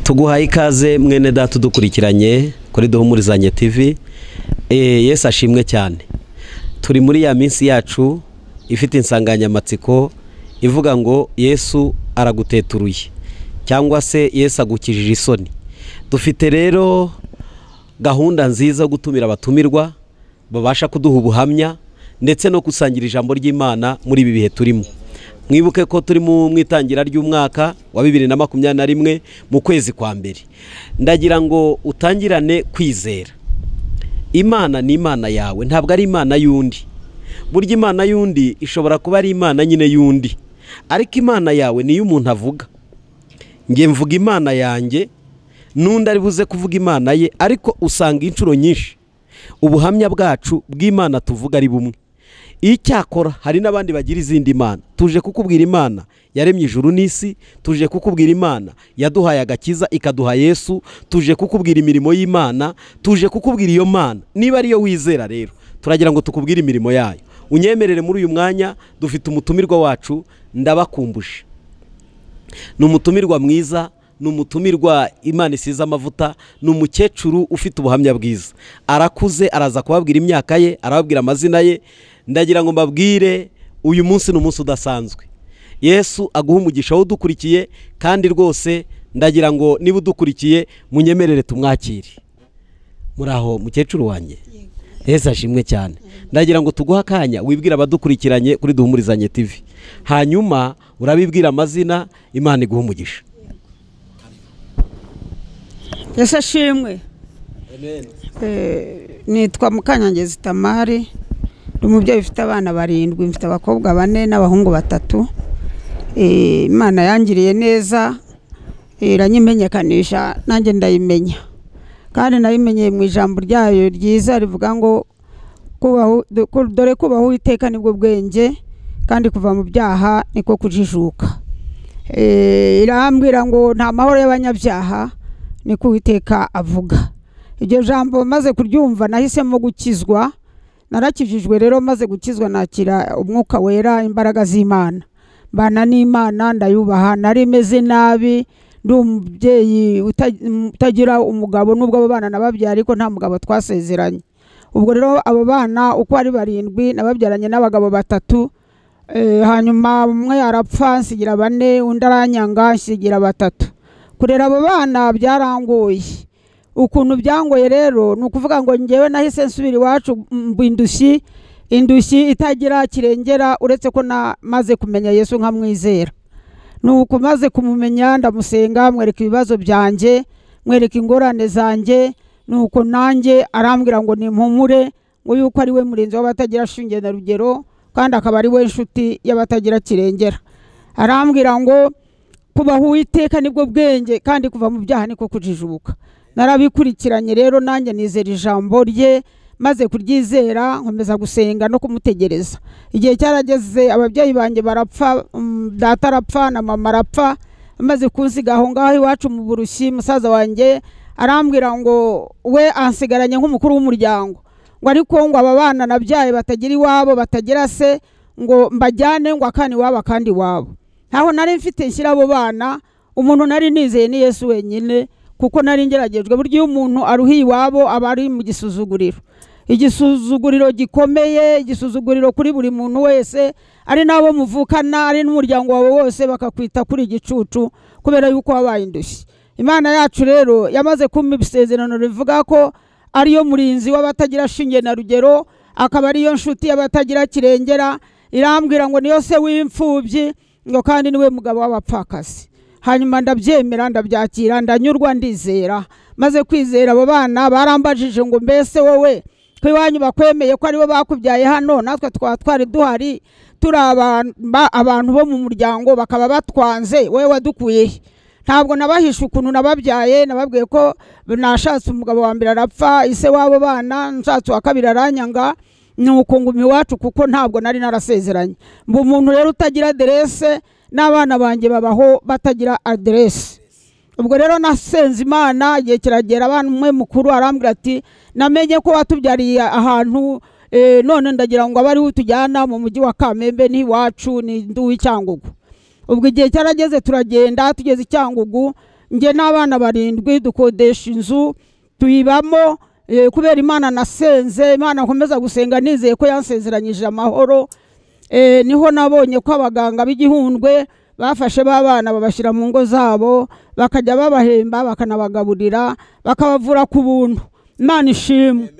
Tuguhaye ikaze mwene data udukurikiranye kuri Duhumurizanye TV. Yesu ashimwe cyane. Turi muri ya minsi yacu ifite insanganyamatsiko ivuga ngo Yesu araguteturuye cyangwa se Yesu agukijije isoni. Dufite rero gahunda nziza yo gutumira abatumirwa babasha kuduha ubuhamya ndetse no gusangira ijambo ry'Imana muri ibi bihe turimo. Mwibuke ko turi mu itangira ry'umwaka wa 2021 mu kwezi kwa mbere. Ndagira ngo utangirane kwizera. Imana ni Imana yawe, ntabwo ari Imana y'undi. Burya Imana y'undi ishobora kuba ari Imana nyine y'undi, ariko Imana yawe niyo umuntu avuga. Nge mvuga Imana yanjye, n'undi ari buze kuvuga Imana ye, ariko usanga inshuro nyinshi ubuhamya bwacu bw'Imana tuvuga ari bumwe. Icyakora hari n'abandi bagira izindi mana. Tuje kukubwira Imana yaremye ijuru n'isi, tuje kukubwira Imana yaduhaye agakiza ikaduha Yesu, tuje kukubwira imirimo y'Imana, tuje kukubwira iyo Mana. Niba ariyo wizera rero, turagira ngo tukubwire imirimo yayo. Unyemerere muri uyu mwanya dufite umutumirwa wacu, ndabakumbuje. Ni umutumirwa mwiza, ni umutumirwa Imana isize amavuta, ni umukecuru ufite ubuhamya bwiza. Arakuze, araza kubabwira imyaka ye, arababwira amazina ye. Ndagira ngo mbabwire uyu munsi ni umunsi udasanzwe. Yesu aguha umugisha udukurikiye, kandi rwose ndagira ngo niba udukurikiye munyemerere tumwakire. Muraho mukecuru wanjye? Yesu ashimwe cyane. Ndagira ngo tuguha akanya wibwira abadukurikiranye kuri Duhumurizanye TV. Hanyuma urabibwira amazina, Imana iguha umugisha. Yesu ashimwe. Amen. Nitwa Mukanyangezi Tamari, ndi umubyeyi ufite abana barindwi, mfite abakobwa bane n'abahungu batatu. Imana yangiriye neza, iranyimenyekanisha nanjye ndayimenya. Kandi nayimenyeye mu ijambo ryayo ryiza rivuga ngo dore kubaho Uwiteka nibwo bwenge, kandi kuva mu byaha niko kujijuka. Irambwira ngo nta mahoro y'abanyabyaha, niko Uwiteka avuga. Iryo jambo maze kuryumva nahisemo gukizwa. Narakijijwe rero, maze gukizwa nakira umwuka wera, imbaraga z'Imana. Mbana n'Imana ndayubaha. Nari meze nabi, ndi umubyeyi utagira umugabo, nubwo abo bana nababyara ariko nta mugabo twasezeranye. Ubwo rero abo bana uko ari barindwi nababyaranye n'abagabo batatu. Hanyuma umwe arapfa nsigira bane, undi aranyanga nsigira batatu. Kurera abo bana byarangoye. Ukuntu byangoye rero ni ukuvuga ngo ngewe nahise nsubira iwacu indushyi, indushyi itagira kirengera, uretse ko namaze kumenya Yesu nkamwizera. Nuko maze kumumenya ndamusenga, mwereka ibibazo byanjye, mwereka ingorane zanjye. Nuko nanjye arambwira ngo nimpumure, ngo yuko ari we murinzi w'abatagira shinge na rugero, kandi akaba ari we nshuti y'abatagira kirengera. Arambwira ngo kubaho Uwiteka nibwo bwenge, kandi kuva mu byaha niko kujijuka. Narabikurikiranye rero nanjye nizera ijambo rye, maze kuryizera nkomeza gusenga no kumutegereza. Igihe cyarageze ababyeyi banjye barapfa, data arapfa na mama arapfa. Amaze kunsiga aho ngaho iwacu mu Burushyi, musaza wanjye arambwira ngo we ansigaranye nk'umukuru w'umuryango, ngo ariko ngo aba bana nabyaye batagira iwabo, batagira se, ngo mbajyane ngo akani iwabo akandi iwabo. Ntaho nari mfite nshyira abo bana. Umuntu nari nizeye ni Yesu wenyine, kuko nari ngeragejwe. Burya iyo umuntu aruhiye iwabo aba ari mu gisuzuguriro, igisuzuguriro gikomeye, igisuzuguriro kuri buri muntu wese, ari nabo muvukana, ari n'umuryango wawe wose, bakakwita kuri igicucu kubera yuko wabaye indushyi. Imana yacu rero yamaze kumpa isezerano rivuga ko ariyo murinzi w'abatagira shinge na rugero, akaba ariyo nshuti y'abatagira kirengera. Irambwira ngo niyo se w'imfubyi, ngo kandi niwe mugabo w'abapfakazi. Hanyuma ndabyemera, ndabyakira, ndanyurwa, ndizera. Maze kwizera abo bana barambajije ngo mbese wowe ko iwanyu bakwemeye ko aribo bakubyaye hano, natwe twari duhari turi abantu bo mu muryango bakaba batwanze, wowe wadukuye he? Ntabwo nabahisha ukuntu nababyaye, nababwiye ko nashatse umugabo wa mbere arapfa, ise w'abo bana, nshatse uwa kabiri aranyanga, nuko nguma iwacu kuko ntabwo nari narasezeranye. Mba umuntu rero utagira aderese, n'abana banjye babaho batagira aderese. Ubwo rero nasenze Imana, igihe kiragera abana umwe mukuru arambwira ati namenye ko watubyariye ahantu, none ndagira ngo abari utujyana mu mujyi wa Kamembe ni iwacu, ni nduwi Cyangugu. Ubwo igihe cyarageze turagenda, tugeze Cyangugu Njye n'abana 7 dukodesha inzu tuyibamo, kubera Imana nasenze, Imana nkomeza gusenga nizeye ko yansezeranyije amahoro. Niho nabonye ko abaganga b'igihundwe bafashe babana babashyira mu ngo zabo, bakajya babahemba bakanabagaburira bakabavura ku buntu. Imana ishimwe.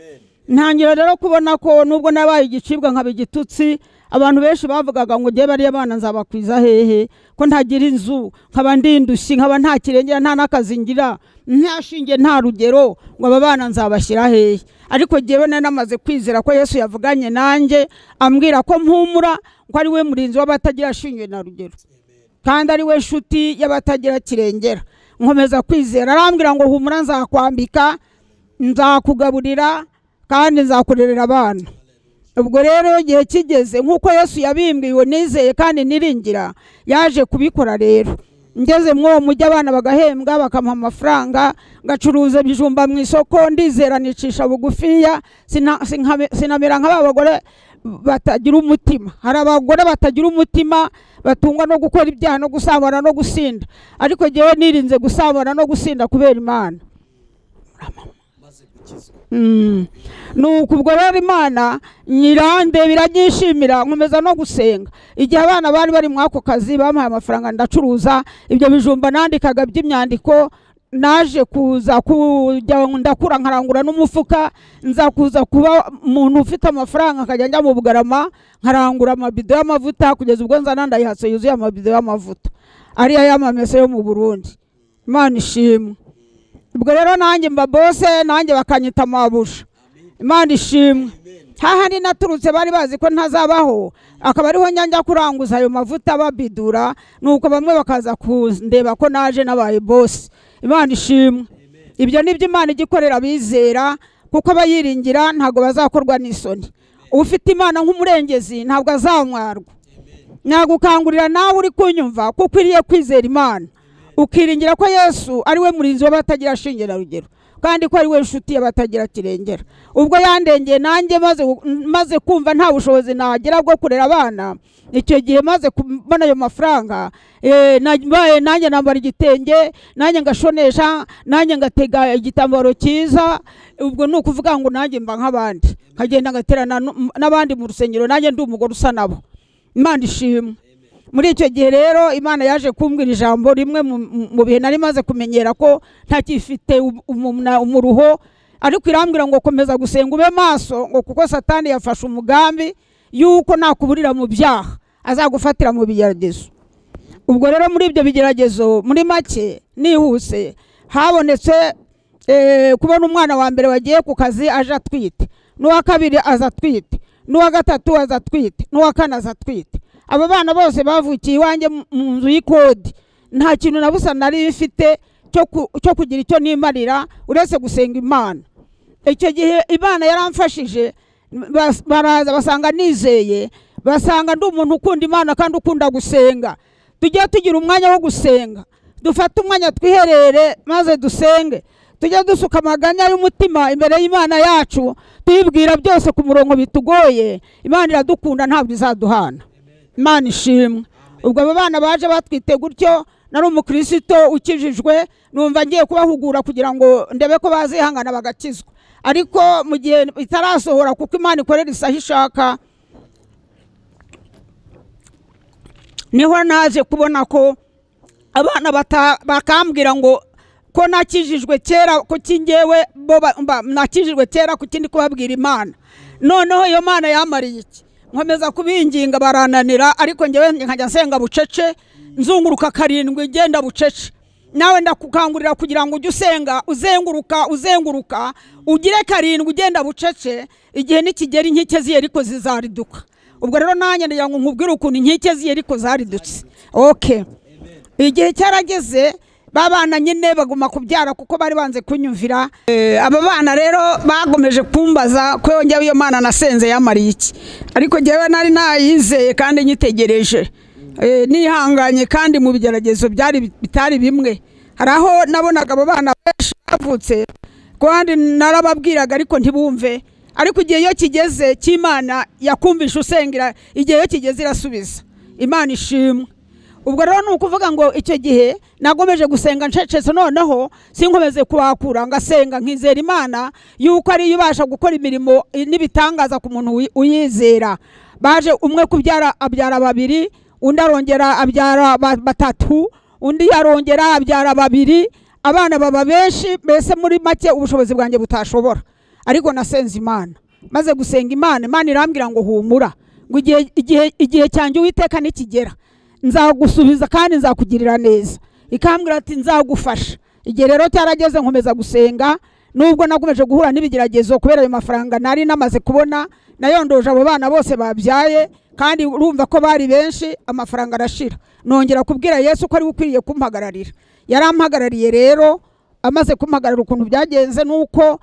Ntangira rero kubona ko nubwo nabaye igicibwa nkaba igitutsi, abantu benshi bavugaga ngo ngiye bariya bana nzabakwiza hehe ko ntagira inzu, nkaba ndindushyi, nkaba nta kirengera, nta n'akazi ngira, nta shinge, nta rugero, ngo aba bana nzabashyira hehe. Ariko jyewe nari namaze kwizera ko Yesu yavuganye nanjye ambwira ko mpumura, ko ari we murinzi w'abatagira shinge na rugero, kandi ari we nshuti y'abatagira kirengera. Nkomeza kwizera, arambwira ngo humura nzakwambika, nzakugaburira kandi nzakurerera abana. Ubwo rero igihe kigeze nk'uko Yesu yabimbwiye nizeye kandi niringira, yaje kubikora. Rero ngeze mwo mujyi abana bagahembwa bakampa amafaranga, ngacuruza ibijumba mu isoko, ndizera nicisha bugufiya, sinamera nk'aba bagore batagira umutima. Hari abagore batagira umutima batungwa no gukora ibyaha no gusambana no gusinda, ariko jyewe nirinze gusambana no gusinda kubera Imana. Nuko ubwo rero Imana nyirande biranyishimira, nkomeza no gusenga. Igihe abana bari bari mwako kazi bampaye amafaranga ndacuruza ibyo bijumba, nandikaga by'imyandiko. Naje kuza kujya ndakura nkarangura n'umufuka, nza kuza kuba umuntu ufite amafaranga nkajya njya mu Bugarama nkarangura amabido y'amavuta, kugeza ubwo nza nandayihatse yuzuye amabido y'amavuta ariya y'amamese yo mu Burundi. Imana ishimwe. Ubwo rero nanjye mba bose, nanjye bakanyita mabusha. Imana ishimwe. Hahandi naturutse bari bazi ko ntazabaho, akaba ariho njya kuranguza ayo mavuta babidura, nuko bamwe bakaza kundeba ko naje nabaye boss. Imana ishimwe. Ibyo nibyo Imana igikorera abizera, kuko abayiringira ntabwo bazakorwa n'isoni. Ufite Imana nk'umurengezi ntabwo azamwarwa. Nagukangurira nawe uri kunyumva ko ukwiriye kwizera Imana, ukiringira ko Yesu ari we murinzi w'abatagira shinge na rugero, kandi ko ari we nshuti y'abatagira kirengera. Ubwo yandengeye nanjye maze kumva nta bushobozi nagira bwo kurera abana, icyo gihe maze kubona ayo mafaranga, nanjye nambara igitenge, nanjye ngashonesha, nanjye ngatega igitambaro cyiza. Ubwo ni ukuvuga ngo nanjye mba nk'abandi, nkagenda ngaterana n'abandi mu rusengero, nanjye ndi umugore usa nabo. Imana ishimwe. Muri icyo gihe rero Imana yaje kumbwira ijambo rimwe mu bihe nari maze kumenyera ko ntakifite umuruho, ariko irambwira ngo komeza gusenga ube maso, ngo kuko Satani yafashe umugambi yuko nakuburira mu byaha azagufatira mu bigeragezo. Ubwo rero muri ibyo bigeragezo muri make nihuse habonetse kubona umwana wa mbere wagiye ku kazi aje atwite, n'uwa kabiri aza atwite, n'uwa gatatu aza atwite, n'uwa kane aza atwite. Aba bana bose bavukiye iwanjye mu nzu y'ikodi, nta kintu na busa nari mfite cyo kugira icyo nimarira uretse gusenga Imana. Icyo gihe Imana yaramfashije, baraza basanga nizeye, basanga ndi umuntu ukunda Imana kandi ukunda gusenga. Tujye tugira umwanya wo gusenga, dufate umwanya twiherere maze dusenge, tujye dusuka amaganya y'umutima imbere y'Imana yacu, tuyibwira byose ku murongo bitugoye. Imana iradukunda ntabwo izaduhana. Imana ishimwe. Ubwo abo bana baje batwite gutyo, nari umukristo ukijijwe, numva ngiye kubahugura kugira ngo ndebe ko bazihangana bagakizwa. Ariko mu gihe itarasohora, kuko Imana ikorera isaha ishaka, niho naje kubona ko abana bakambwira ngo ko nakijijwe kera, ko kingewe bo nakijijwe kera, ku kindi kubabwira Imana. Noneho iyo Mana yamariye iki? Nkomeza kubinginga barananira, ariko njyewe nkajya nsenga bucece, nzunguruka 7 ngenda bucece. Nawe ndakukangurira kugira ngo ujye usenga uzenguruka uzenguruka ugire 7 ugenda bucece, igihe nikigera inkike z'Yeriko zizariduka. Ubwo rero nanjye ndagira ngo nkubwire ukuntu inkike z'Yeriko zaridutse. Okay. Igihe cyarageze babana nyine baguma kubyara kuko bari banze kunyumvira. Aba bana rero bagomeje kumbaza ko yongeye iyo Mana nasenze yamariye iki, ariko njyewe nari nayizeye kandi nyitegereje, nihanganye kandi mu bigeragezo byari bitari bimwe. Hari aho nabonaga abo bana benshi bavutse kandi narababwiraga ariko ntibumve, ariko igihe iyo kigeze cy'Imana yakumvisha usengera, igihe iyo kigeze irasubiza. Imana ishimwe. Ubwo rero ni ukuvuga ngo icyo gihe nagomeje gusenga ncecetse, noneho sinkomeze kuhakura, ngasenga nkizera Imana yuko ariyo ibasha gukora imirimo n'ibitangaza ku muntu uyizera. Baje umwe kubyara abyara babiri, undi arongera abyara batatu, undi yarongera abyara babiri, abana baba benshi, mbese muri make ubushobozi bwanjye butashobora. Ariko nasenze Imana, maze gusenga Imana, Imana irambwira ngo humura, ngo igihe cyanjye Uwiteka nikigera nzagusubiza kandi nzakugirira neza. Ikambwira ati nzagufasha. Igihe rero cyarageze nkomeza gusenga, nubwo nakomeje guhura n'ibigeragezo kubera ayo mafaranga nari namaze kubona, nayondoje abo bana bose babyaye, kandi urumva ko bari benshi, amafaranga arashira. Nongera kubwira Yesu ko ari ukwiriye kumpagararira. Yarampagarariye rero, amaze kumpagarara ukuntu byagenze nuko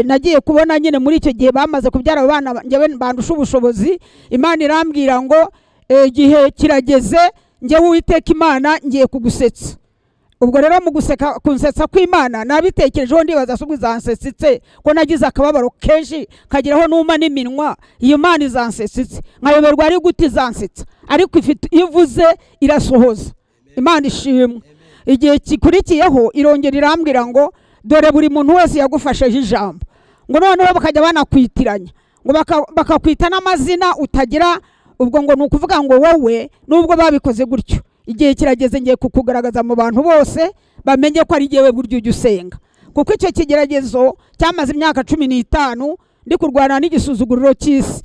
nagiye kubona nyine muri icyo gihe bamaze kubyara abo bana njyewe bandusha ubushobozi. Imana irambwira ngo igihe kirageze, njyewe Uwiteka Imana ngiye kugusetsa. Ubwo rero mu guseka kunsetsa kw'Imana nabitekerejeho ndibaza se ubwo izansetsitse ko nagize akababaro kenshi kageraho numa n'iminwa, iyo Mana izansetsitse nkayoberwa ari gute izansetsa, ariko ifite ivuze irasohoza. Imana ishimwe. Igihe gikurikiyeho irongera irambwira ngo dore buri muntu wese yagufasheje ijambo, ngo noneho bakajya banakwitiranya, ngo bakakwita n'amazina utagira. Ubwo ngo nukuvuga ngo wowe nubwo babikoze gutyo, igihe kirageze ngiye kukugaragaza mu bantu bose bamenye ko ari jyewe buryo ujya usenga. Kuko icyo kigeragezo cyamaze imyaka 15 ndi kurwana n'igisuzuguriro cy'isi.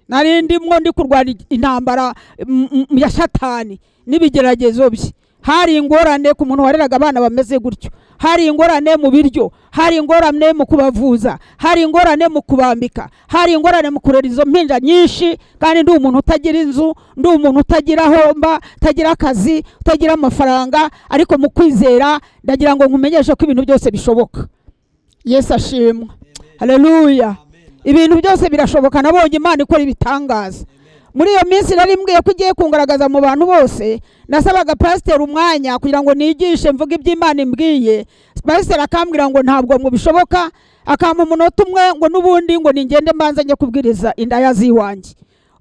Nari ndimwo ndi kurwana intambara ya Satani n'ibigeragezo bye. Hari ingorane ku muntu wareraga abana bameze gutyo, hari ingorane mu biryo, hari ingorane mu kubavuza, hari ingorane mu kubambika, hari ingorane mu kurera izo mpinja nyinshi. Kandi ndi umuntu utagira inzu, ndi umuntu utagira homba, utagira akazi, utagira amafaranga, ariko mu kwizera ndagira ngo nkumenyeshe ko ibintu byose bishoboka. Yesu ashimwe. Haleluya. Ibintu byose birashoboka, nabonye Imana ikora ibitangaza. Muri iyo minsi nari mbwiye ko igiye kungaragaza mu bantu bose, nasabaga pasiteri umwanya kugira ngo nigishe mvuge iby'Imana imbwiye. Pasiteri akambwira ngo ntabwo ngo bishoboka, akampa umunota umwe ngo n'ubundi ngo ningende mbanze njye kubwiriza indaya z'iwanjye.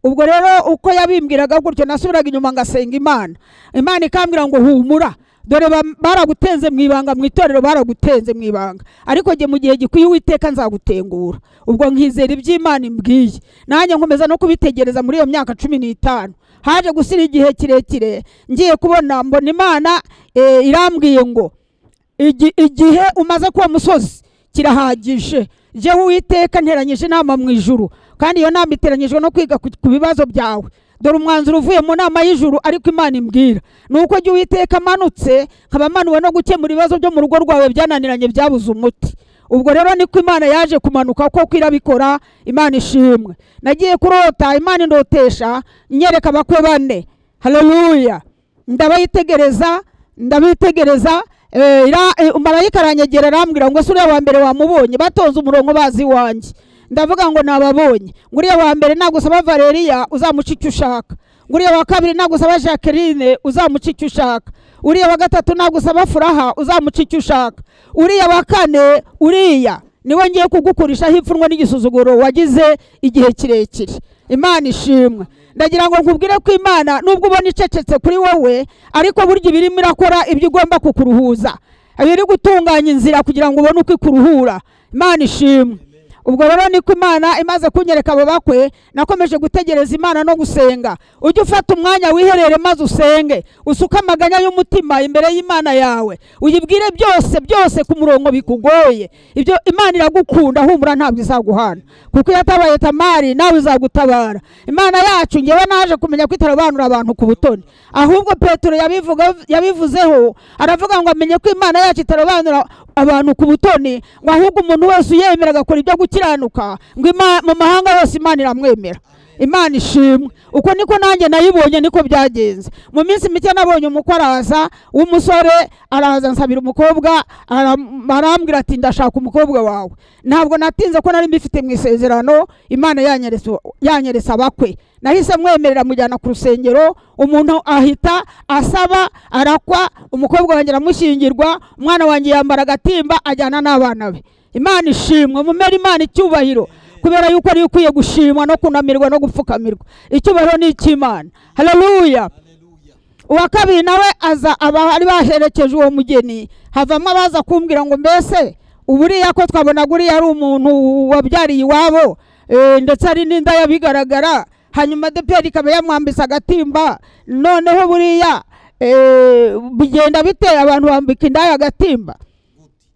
Ubwo rero uko yabimbwiraga gutyo nasubiraga inyuma ngasenga Imana. Imana ikambwira ngo humura, dore baragutenze mu ibanga, mu itorero baragutenze mu ibanga, ariko jye mu gihe gikwiye Uwiteka nzagutengura. Ubwo nkizera iby'Imana imbwiye, nanjye nkomeza no kubitegereza muri iyo myaka 15. Haje gusira igihe kirekire, ngiye kubona mbona Imana irambwiye ngo igihe umaze kuba musozi kirahagije, jyewe Uwiteka nteranyije inama mu ijuru, kandi iyo nama iteranyijwe no kwiga ku bibazo byawe. Dore umwanzuro uvuye mu nama y'ijuru, ariko Imana imbwira nuko jye Uwiteka amanutse nkaba manuwe no gukemura ibibazo byo mu rugo rwawe byananiranye byabuze umuti. Ubwo rero niko Imana yaje kumanuka koko irabikora. Imana ishimwe. Nagiye kurota Imana indotesha nyereka abakwe bane. Haleluya. Ndabayitegereza, ndabitegereza, marayika aranyegera arambwira ngo suriya wa mbere wamubonye, batonze umurongo bazi wanjye. Ndavuga ngo nababonye. Nguriya wa mbere nagusaba Valeria uzamuca icyo ushaka, nguriya wa kabiri nagusaba Jacqueline uzamuca icyo ushaka, uriya wa gatatu nagusaba Furaha uzamuca icyo ushaka, uriya wa kane uriya niwe ngiye kugukurishaho ipfunwe n'igisuzuguro wagize igihe kirekire. Imana ishimwe. Ndagira ngo nkubwire ko Imana nubwo ubona icecetse kuri wowe, ariko burya ibirimo irakora ibyo igomba kukuruhuza, ibiri gutunganya inzira kugira ngo ubone uko ikuruhura. Imana ishimwe. Ubwo rero niko Imana imaze kunyereka abo bakwe, nakomeje gutegereza Imana no gusenga. Ujye ufata umwanya wiherere maze usenge, usuke amaganya y'umutima imbere y'Imana yawe, uyibwire byose byose ku murongo bikugoye. Ibyo Imana iragukunda, humura ntabwo izaguhana, kuko yatabaye Tamari nawe izagutabara. Imana yacu ngewe naje kumenya ko itarobanura abantu ku butoni, ahubwo Petero yabivuzeho aravuga ngo amenye ko Imana yacu itarobanura abantu ku butoni, ngo ahubwo umuntu wese uyemera agakora ibyo gukiranuka, ngo mu mahanga yose Imana iramwemera. Imana ishimwe. Uko niko nanjye nayibonye, niko byagenze. Mu minsi mike nabonye umukwe araza w'umusore, araza nsabira umukobwa, arambwira ati ndashaka umukobwa wawe. Ntabwo natinze ko nari mbifite mu isezerano, Imana yanyeretse abakwe. Nahise mwemerera mujyana ku rusengero, umuntu ahita asaba arakwa, umukobwa wanjye aramushyingirwa, umwana wanjye yambara agatimba ajyana n'abana be. Imana ishimwe, mumere Imana icyubahiro. kubera yuko ari ukwiye gushimwa no kunamirwa no gupfukamirwa. Icyubahiro ni icy'Imana. Haleluya. Uwa kabiri nawe aza abari baherekeje uwo mugeni, havamo abaza kumbwira ngo mbese uburiya ko twabonaga uriya ari umuntu wabyariye iwabo, ndetse ari n'inda yabigaragara, hanyuma ADEPR ikaba yamwambisa agatimba, noneho buriya bigenda bite abantu bambika inda agatimba?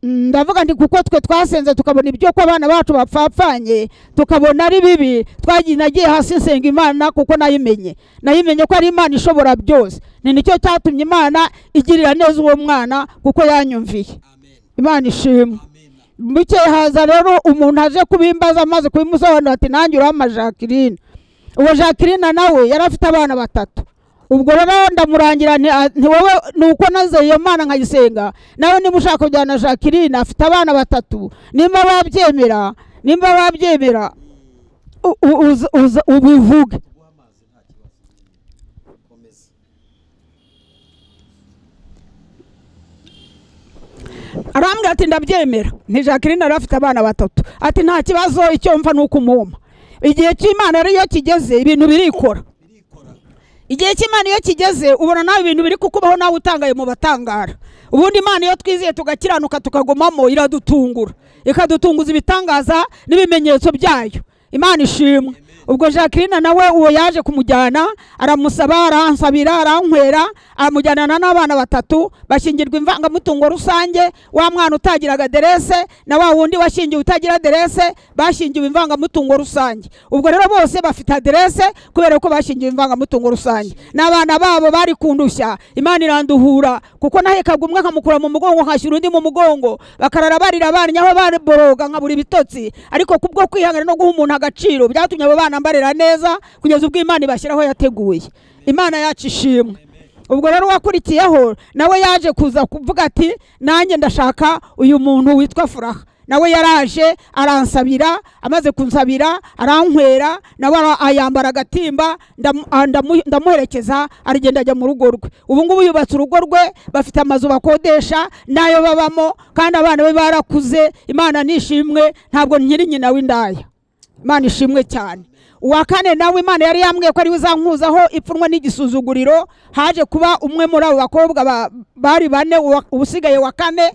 Ndavuga nti kuko twe twasenze tukabona ibyo ko abana bacu bapfapfanye, tukabona ari bibi, twagiye nagiye hasi nsenga Imana kuko nayimenye ko ari Imana ishobora byose. Ni nicyo cyatumye Imana igirira neza uwo mwana kuko yanyumviye. Imana ishimwe. Bukeye haza rero umuntu aje kubimbaza, amaze kubimusobanurira ati nanjye urampa Jacqueline. Uwo Jacqueline nawe yari afite abana batatu. Ubwo rero ndamurangira nti wowe nuko naze iyo Mana nkayisenga, nawe niba ushaka kujyana Jacqueline afite abana batatu, nimba babyemera ubivuge. Arambwira ati ndabyemera. Nti Jacqueline yari afite abana batatu, ati nta kibazo, icyo mva nuko umuma. Igihe cy'Imana rero iyo kigeze ibintu birikora. Igihe cy'Imana iyo kigeze ubona nawe ibintu biri kukubaho, nawe utangaye mu batangara. Ubundi Imana iyo twizeye tugakiranuka tukagomamo iradutungura, ikadutunguza ibitangaza n'ibimenyetso byayo. Imana ishimwe. Ubwo Jacqueline nawe uwo yaje kumujyana, aramusaba, aransabira, arankwera, amujyanana n'abana batatu, bashyingirwa imvangamutungo rusange. Wa mwana utagiraga aderese na wa wundi washyingiwe utagira aderese bashyingiwe imvangamutungo rusange. Ubwo rero bose bafite aderese kubera ko bashyingiwe imvangamutungo rusange. N'abana babo bari kundushya, Imana iranduhura kuko nahekaga umwe nkamukura mu mugongo nkashyira undi mu mugongo, bakarara barira abanyaho bariboroga nkabura ibitotsi. Ariko kubwo kwihangana no guha umuntu agaciro byatumye abo bana mbarera neza kugeza ubwo Imana ibashyiraho yateguye. Imana yacu ishimwe. Ubwo rero wakurikiyeho nawe yaje kuza kuvuga ati nanjye ndashaka uyu muntu witwa Furaha. Nawe yaraje aransabira, amaze kunsabira arankwera, nawe ayambara agatimba, ndamuherekeza aragenda ajya mu rugo rwe. Ubu ngubu yubatse urugo rwe, bafite amazu bakodesha nayo babamo, kandi abana be barakuze. Imana nishimwe, ntabwo nkiri nyina w'indaya. Imana ishimwe cyane. Uwa kane nawe Imana yari yambwiye ko ari uzankuzaho ipfunwe n'igisuzuguriro. Haje kuba umwe muri abo bakobwa bari bane, ubusigaye wa kane,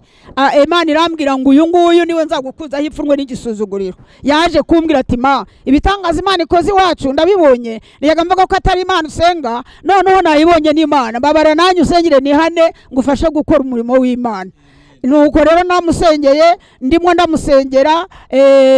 Imana irambwira ngo uyu nguyu niwe nzagukuzaho ipfunwe n'igisuzuguriro. Yaje kumbwira ati ma, ibitangaza Imana ikoze iwacu ndabibonye, niyaga mvuga ko atari Imana usenga, noneho nayibonye n'Imana, mbabara nanjye usengere nihane ngufashe gukora umurimo w'Imana. Nuko rero namusengeye, ndimwo ndamusengera,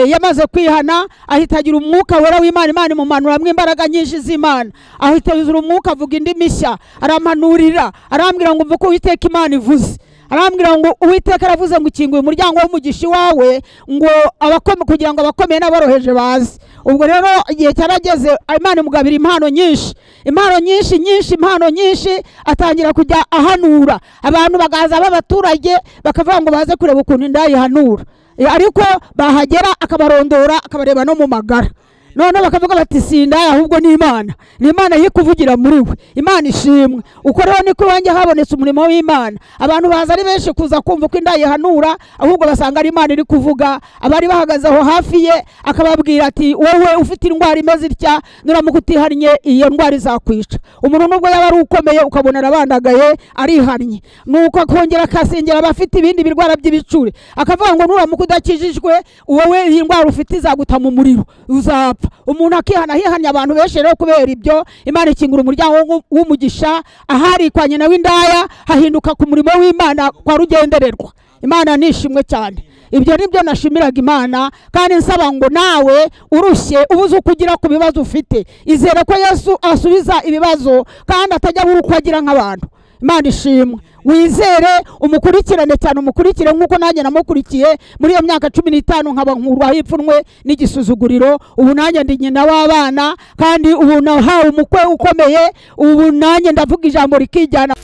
yamaze kwihana ahita agira umwuka wera w'Imana. Imana imumanuramwo imbaraga nyinshi z'Imana, ahita yuzura umwuka avuga indimi nshya, arampanurira, arambwira ngo mvuke Uwiteka Imana ivuze. Arambwira ngo Uwiteka aravuze ngo ukinguye umuryango w'umugisha wawe, ngo abakome kugira ngo abakomeye n'aboroheje baze. Ubwo rero igihe cyarageze Imana imugabira impano nyinshi, impano nyinshi nyinshi, impano nyinshi, atangira kujya ahanura. Abantu bagaza b'abaturage bakavuga ngo baze kureba ukuntu inda yihanura, ariko bahagera akabarondora akabareba no mu magara. None bakavuga bati si indaya ahubwo ni Imana, ni Imana yikuvugira muri we. Imana ishimwe. Uko rero niko iwanjye habonetse umurimo w'Imana. Abantu baza ari benshi kuza kumva ko inda yihanura, ahubwo basanga ari Imana iri kuvuga. Abari bahagaze aho hafi ye akababwira ati wowe ufite indwara imeze itya, nuramuka utihannye iyo ndwara izakwica. Umuntu nubwo yaba ari ukomeye ukabona arabandagaye arihannye. Nuko akongera akasengera abafite ibindi birwara by'ibicuri, akavuga ngo nuramuka udakijijwe wowe iyi ndwara ufite izaguta mu muriro uzapfa. Umuntu akihana, hihanye abantu benshi rero kubera ibyo. Imana ikingura umuryango w'umugisha, ahari kwa nyina w'indaya hahinduka ku murimo w'Imana kwa rugendererwa. Imana nishimwe cyane. Ibyo nibyo nashimiraga Imana, kandi nsaba ngo nawe urushye ubuze ukugira ku bibazo ufite, izere ko Yesu asubiza ibibazo kandi atajya abura uko agira nk'abantu. Imana ishimwe. Wizere, umukurikirane cyane, umukurikire nkuko nanjye namukurikiye muri iyo myaka 15 nkaba nkurwaho ipfunwe n'igisuzuguriro. Ubu nanjye ndi nyina w'abana, kandi ubu nahawe umukwe ukomeye, ubu nanjye ndavuga ijambo rikijyana.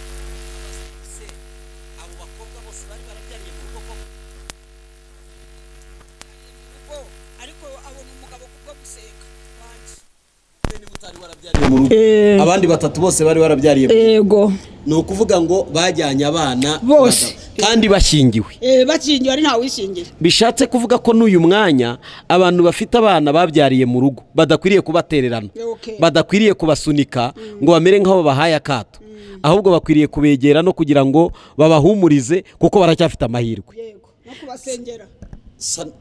Abo bakobwa bose bari barabyariye mu rugo koko, ariko abona umugabo kubwo gusenga wanjye. Abandi batatu bose bari barabyariye mu rugo. Yego. Ni ukuvuga ngo bajyanye abana bose. Kandi bashyingiwe. Bashyingiwe ari ntawe wishingiye. Bishatse kuvuga ko n'uyu mwanya abantu bafite abana babyariye mu rugo badakwiriye kubatererana, badakwiriye kubasunika ngo bamere nk'aho babahaye akato, ahubwo bakwiriye kubegera no kugira ngo babahumurize kuko baracyafite amahirwe. Yego, no kubasengera.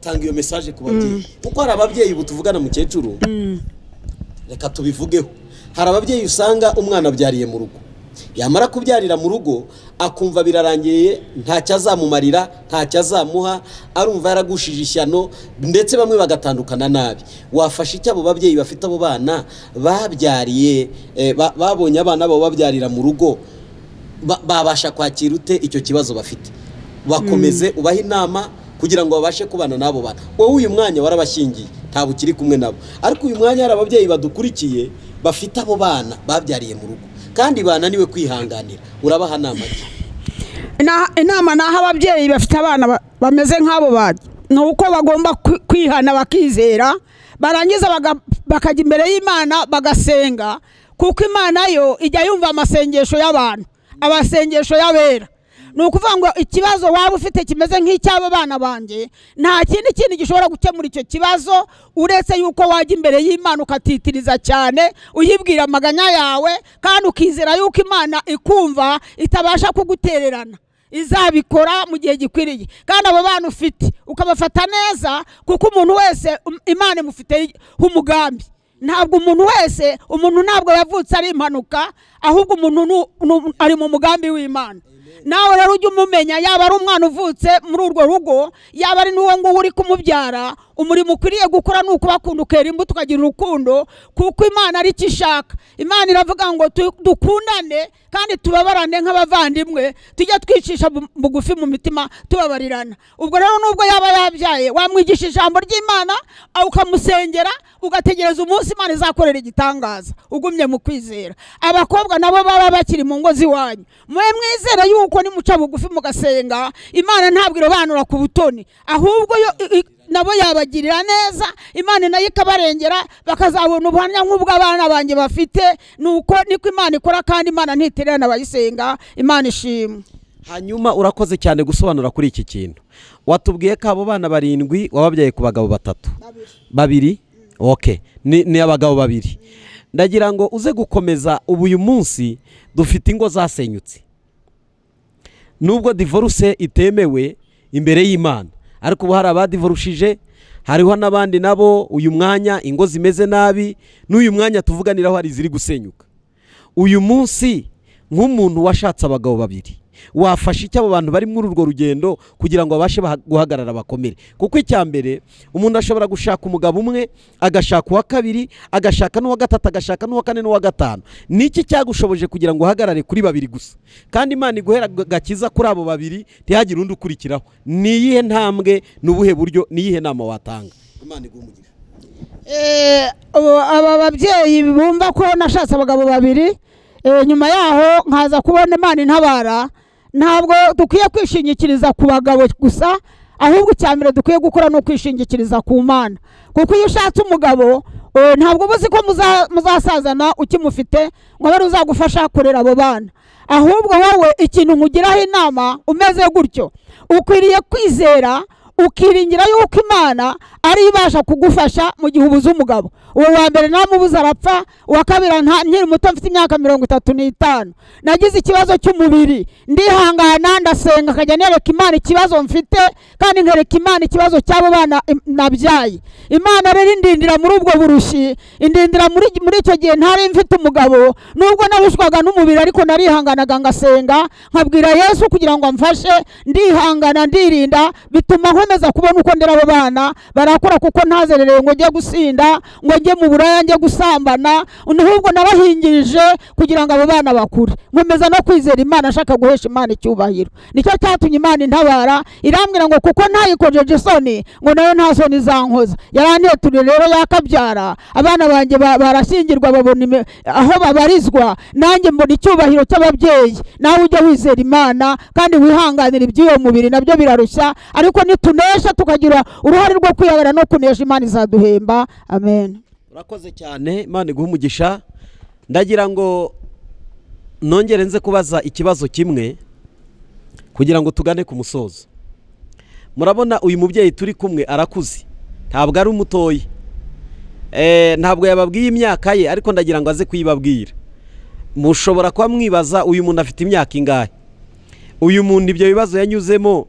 Tanga iyo message ku babyeyi, kuko hari ababyeyi ubu tuvugana mukecuru, reka tubivugeho. Hari ababyeyi usanga umwana abyariye mu rugo, yamara kubyarira mu rugo akumva birarangiye, ntacyo azamumarira, ntacyo azamuha, arumva yaragushije ishyano, ndetse bamwe bagatandukana nabi. Wafasha icyo abo babyeyi bafite abo bana babyariye, babonye abana babo babyarira mu rugo, babasha kwakira ute icyo kibazo bafite? Bakomeze ubahe inama kugira ngo babashe kubana n'abo bana. Wowe uyu mwanya warabashyingiye, ntabwo ukiri kumwe nabo, ariko uyu mwanya hari ababyeyi badukurikiye bafite abo bana babyariye mu rugo kandi bananiwe kwihanganira, urabaha inama ki? Inama naho ababyeyi bafite abana bameze nk'abo bana ni uko bagomba kwihana bakizera, barangiza bakajya imbere y'Imana bagasenga, kuko Imana yo ijya yumva amasengesho y'abantu, abasengesho y'abera. Ni ukuvuga ngo ikibazo waba ufite kimeze nk'icy'abo bana banjye, nta kindi kintu gishobora gukemura icyo kibazo uretse yuko wajya imbere y'Imana ukatitiriza cyane, uyibwira amaganya yawe, kandi ukizera yuko Imana ikumva itabasha kugutererana, izabikora mu gihe gikwiriye. Kandi abo bana ufite ukabafata neza, kuko umuntu wese Imana imufite umugambi. Ntabwo umuntu wese, umuntu ntabwo yavutse ari impanuka, ahubwo umuntu ari mu mugambi w'Imana. Nawe rero ujye umumenya, yaba ari umwana uvutse muri urwo rugo, yaba ari n'uwo nguwo uri kumubyara, umurimo ukwiriye gukora ni ukubakunda, ukera imbuto, ukagira urukundo, kuko Imana ari cyo ishaka. Imana iravuga ngo dukundane kandi tubabarane nk'abavandimwe, tujye twicisha bugufi mu mitima tubabarirana. Ubwo rero nubwo yaba yabyaye, wamwigisha ijambo ry'Imana, ukamusengera, ugategereza umunsi Imana izakorera igitangaza, ugumye mu kwizera. Abakobwa nabo baba bakiri mu ngo z'iwanyu, mwe mwizera yuko nimuca bugufi mugasenga, Imana ntabwo irobanura ku butoni, ahubwo yo nabo yabagirira neza, Imana nayo ikabarengera, bakazabona ubuhamya nk'ubw'abana banjye bafite. Nuko niko Imana ikora, kandi Imana ntitererana abayisenga. Imana ishimwe. Hanyuma urakoze cyane gusobanura kuri iki kintu. Watubwiye ko abo bana 7 wababyaye ku bagabo 3. Babiri? Okay. Ni abagabo 2. Ndagira ngo uze gukomeza. Ubu uyu munsi dufite ingo zasenyutse. Nubwo divorce itemewe imbere y'Imana, ariko ubu hari abadivorushije, hariho n'abandi nabo uyu mwanya ingo zimeze nabi, n'uyu mwanya tuvuganiraho hari ziri gusenyuka. Uyu munsi nk'umuntu washatse abagabo 2, wafasha icyo abo bantu bari muri urwo rugendo kugira ngo babashe guhagarara bakomere? Kuko icya mbere, umuntu ashobora gushaka umugabo umwe, agashaka uwa kabiri, agashaka n'uwa gatatu, agashaka n'uwa kane n'uwa gatanu. Niki cyagushoboje kugira ngo uhagarare kuri 2 gusa, kandi Imana iguhera gakiza kuri abo 2, ntihagire undi ukurikiraho? Ni iyihe ntambwe, n'ubuhe buryo, ni iyihe nama watanga? Imana iguhe umugisha. Aba babyeyi bumva ko nashatse abagabo 2, nyuma yaho nkaza kubona Imana intabara, ntabwo dukwiye kwishingikiriza ku bagabo gusa, ahubwo icya mbere dukwiye gukora ni ukwishingikiriza ku Mana. Kuko iyo ushatse umugabo, ntabwo uba uzi ko muzasazana ukimufite ngo abe uzagufasha kurera abo bana. Ahubwo wowe ikintu nkugiraho inama umeze gutyo, ukwiriye kwizera, ukiringira yuko Imana ari ibasha kugufasha mu gihe ubuze umugabo. Uwo wa mbere namubuze arapfa, uwa kabiri nkiri muto mfite imyaka 35, nagize ikibazo cy'umubiri, ndihangana, ndasenga, akajya nereka Imana ikibazo mfite, kandi nkereka Imana ikibazo cy'abo bana nabyaye. Imana rero indindira muri ubwo burushi, indindira muri icyo gihe ntari mfite umugabo, nubwo narushwaga n'umubiri, ariko narihanganaga ngasenga, nkabwira Yesu kugira ngo amfashe, ndihangana, ndirinda, bituma nkomeza kubona uko ndera abo bana barakura, kuko ntazerereye ngo njye gusinda, ngo njye mu buraya, njye gusambana, ahubwo nabahingirije kugira ngo abo bana bakure. Nkomeza no kwizera Imana, nshaka guhesha Imana icyubahiro. Nicyo cyatumye Imana intabara, irambwira ngo kuko ntayikojeje isoni, ngo nayo nta soni zankoza. Yaranteturiye rero yakabyara, abana banjye barashyingirwa, babona aho babarizwa, nanjye mbona icyubahiro cy'ababyeyi. Nawe ujye wizera Imana kandi wihanganira iby'uwo mubiri, nabyo birarushya, ariko nitunesha tukagira uruhare rwo kwihangana no kunesha, Imana izaduhemba. Amen. Urakoze cyane, Imana iguhe umugisha. Ndagira ngo nongere nze kubaza ikibazo kimwe. Kugira ngo tugane ku musozo, murabona uyu mubyeyi turi kumwe arakuze, ntabwo ari umutoyi, ntabwo yababwiye imyaka ye, ariko ndagira ngo aze kuyibabwira. Mushobora kuba mwibaza uyu muntu afite imyaka ingahe, uyu muntu ibyo bibazo yanyuzemo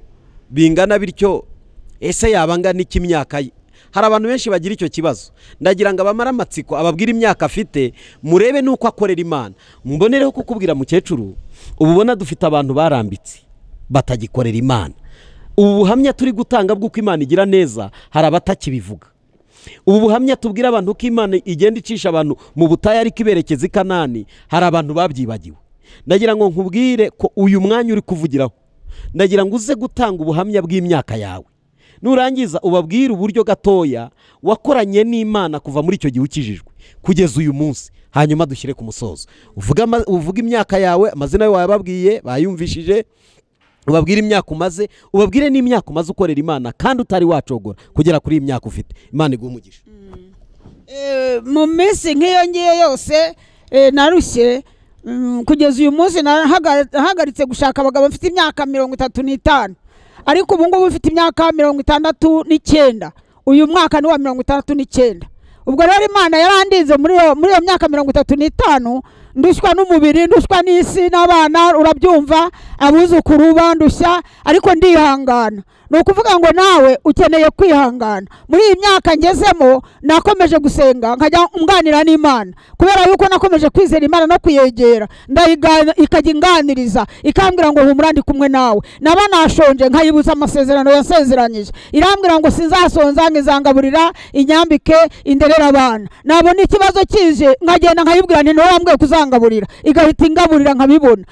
bingana bityo, ese yaba angana iki imyaka ye? Hari abantu benshi bagira icyo kibazo. Ndagira ngo abamara amatsiko ababwire imyaka afite, murebe nuko akorera Imana. Mbonereho kukubwira mukecuru, ubu ubona dufite abantu barambitse batagikorera Imana. Ubu buhamya turi gutanga bw'uko Imana igira neza, hari abatakibivuga. Ubu buhamya tubwira abantu ko Imana igenda icisha abantu mu butayu ariko iberekeza i Kanani, hari abantu babyibagiwe. Ndagira ngo nkubwire ko uyu mwanya uri kuvugiraho, ndagira ngo uze gutanga ubuhamya bw'imyaka yawe. Nurangiza ubabwire uburyo gatoya wakoranye n'Imana kuva muri icyo gihe ukijijwe kugeza uyu munsi, hanyuma dushyire ku musozo. Uvuga imyaka yawe, amazina yawe wayababwiye, bayumvishije, ubabwire imyaka umaze, ubabwire n'imyaka umaze ukorera Imana kandi utari wacogora kugera kuri iyi myaka ufite. Imana iguhe umugisha. Mu minsi nk'iyo ngiyo yose narushye, kugeza uyu munsi nahagaritse gushaka abagabo mfite imyaka 35, ariko ubu ngubu mfite imyaka 69. Uyu mwaka ni wa 69. Ubwo rero Imana yarandinze muri iyo myaka 35, ndushywa n'umubiri, ndushywa n'isi n'abana, urabyumva, abuzukuru bandushya, ariko ndihangana. Ni ukuvuga ngo nawe ukeneye kwihangana. Muri iyi myaka ngezemo nakomeje gusenga, nkajya nganira n'Imana, kubera yuko nakomeje kwizera Imana no kuyegera, ikajya inganiriza, ikambwira ngo humura ndi kumwe nawe. Naba nashonje nkayibuza amasezerano yasezeranyije, irambwira ngo sinzasonza, ngizangaburira, inyambike, inderera abana. Nabona ikibazo kije nkagenda nkayibwira nti niwe wambwiye kuzangaburira, igahita ingaburira nkabibona.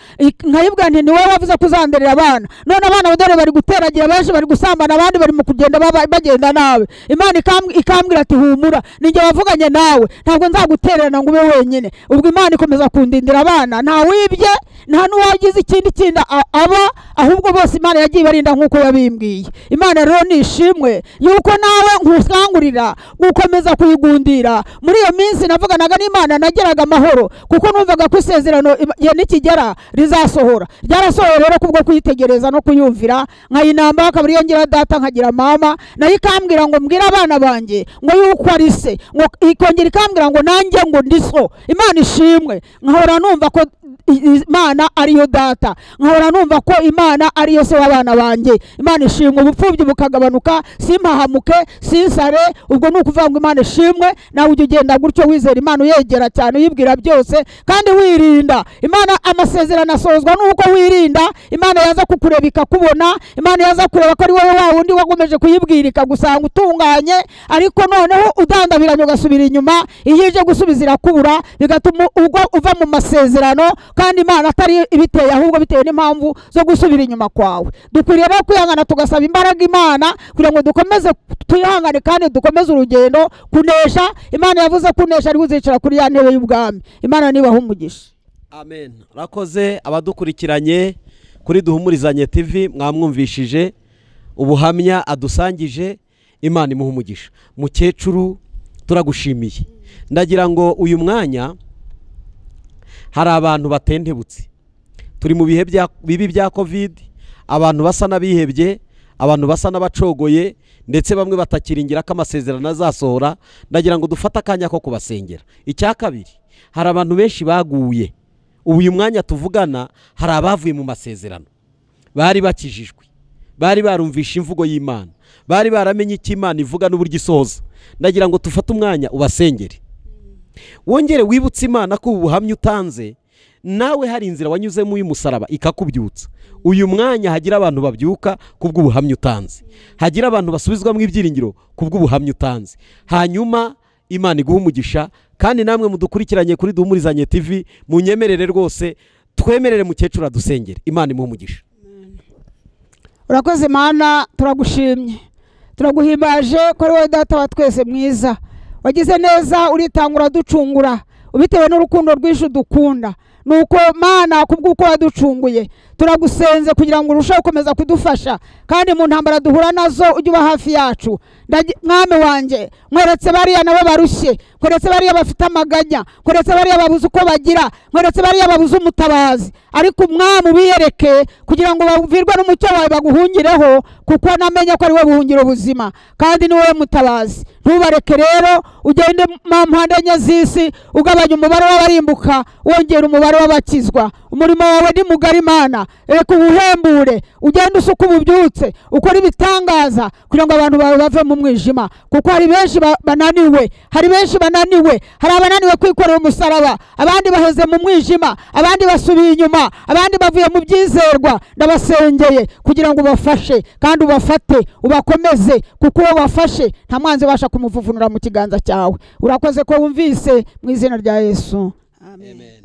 Nkayibwira nti niwe wavuze kuzanderera abana, none abana dore bari guteragira, benshi bari gusambana, abandi bari mu kugenda bagenda nawe. Imana ikambwira ati humura, ninjye wavuganye nawe, ntabwo nzagutererana ngo ube wenyine. Ubwo Imana ikomeza kundindira abana, nta wibye, nta n'uwagize ikindi kintu aba, ahubwo bose Imana yagiye ibarinda nk'uko yabimbwiye. Imana rero nishimwe yuko nawe nkusangurira gukomeza kuyigundira. Muri iyo minsi navuganaga n'Imana nageraga amahoro, kuko numvaga ko isezerano nikigera rizasohora. Ryarasohoye rero kubwo kuyitegereza no kuyumvira, nkayinamba akaba ariyo ngira data nkagira mama, nayo ikambwira ngo mbwire abana banjye ngo yuko ari se, ngo ikongera ikambwira ngo nanjye ngo ndi so. Imana ishimwe. Nkahora numva ko Imana ariyo data, nkahora numva ko Imana ariyo se w'abana banjye. Imana ishimwe. Ubupfubyi bukagabanuka, simpahamuke, sinsare. Ubwo ni ukuvuga ngo Imana ishimwe. Nawe ujye ugenda gutyo wizera Imana, uyegera cyane, uyibwira byose kandi wirinda. Imana amasezerano asozwa nuko wirinda. Imana yaza kukureba ikakubona, Imana yaza kureba ko ari wowe wa wundi wagomeje kuyibwira ikagusanga utunganye, ariko noneho udandabiranye ugasubira inyuma, iyo ije gusubiza irakubura, bigatuma uva mu masezerano, kandi Imana atari ibiteye, ahubwo bitewe n'impamvu zo gusubira inyuma kwawe. Dukwiriye rero kwihangana, tugasaba imbaraga Imana kugira ngo dukomeze twihangane kandi dukomeze urugendo kunesha. Imana yavuze kunesha ari uzicara kuri ya ntebe y'ubwami. Imana nibahe umugisha. Amen. Rakoze abadukurikiranye kuri Duhumurizanye TV, mwamwumvishije ubuhamya adusangije. Imana imuhe umugisha. Mukecuru turagushimiye. Ndagira ngo uyu mwanya hari abantu batentebutse, turi mu bihe bibi bya Covid, abantu basa n'abihebye, abantu basa n'abacogoye, ndetse bamwe batakiringira ko amasezerano azasohora. Ndagira ngo dufate akanya ko kubasengera. Icya kabiri, hari abantu benshi baguye. Ubu uyu mwanya tuvugana hari abavuye mu masezerano, bari bakijijwe, bari barumvisha imvugo y'Imana, bari baramenye icyo Imana ivuga n'uburyo isohoza. Ndagira ngo tufate umwanya ubasengere, wongere wibutse Imana ko ubuhamya utanze nawe hari inzira wanyuzemo y'umusaraba ikakubyutsa. Uyu mwanya hagira abantu babyuka kubw'ubuhamya utanze, hagira abantu basubizwamo ibyiringiro kubw'ubuhamya utanze. Hanyuma Imana iguhe umugisha. Kandi namwe mudukurikiranye kuri Duhumurizanye TV, munyemerere rwose twemerere mukecuru adusengere. Imana imuhe umugisha. Urakoze Mana, turagushimye, turaguhimbaje ko ari wowe data wa twese mwiza. Wagize neza, uritangura ducungura ubitewe n'urukundo rwinshi dukunda. Nuko Mana kubw'uko waducunguye, turagusenze kugira ngo urusheho gukomeza kudufasha, kandi mu ntambara duhura nazo ujye uba hafi yacu. Mwami wanjye, nkweretse bariya nabo barushye, Nkweretse bariya bafite amaganya, nkweretse bariya babuze uko bagira, nkweretse bariya babuze umutabazi. Ariko Umwami ubiyereke kugira ngo bavirwe n'umucyo wawe baguhungireho, kuko namenye ko ari we buhungiro buzima kandi ni wowe mutabazi. Ntubareke rero ugende mu mpande enye z'isi ugabanya umubare w'abarimbuka, wongera umubare w'abakizwa. Umurimo wawe ni mugari Mana, reka uwuhembure, ugende usuka ububyutse, ukore ibitangaza kugira ngo abantu bawe bave mu mwijima, kuko hari benshi bananiwe, hari benshi bananiwe, hari abananiwe kwikorera umusaraba, abandi baheze mu mwijima, abandi basubiye inyuma, abandi bavuye mu byizerwa. Ndabasengeye kugira ngo ubafashe kandi ubafate, ubakomeze, kuko uwo wafashe nta mwanzi ubasha kumuvuvunura mu kiganza cyawe. Urakoze ko wumvise, mu izina rya Yesu, amen.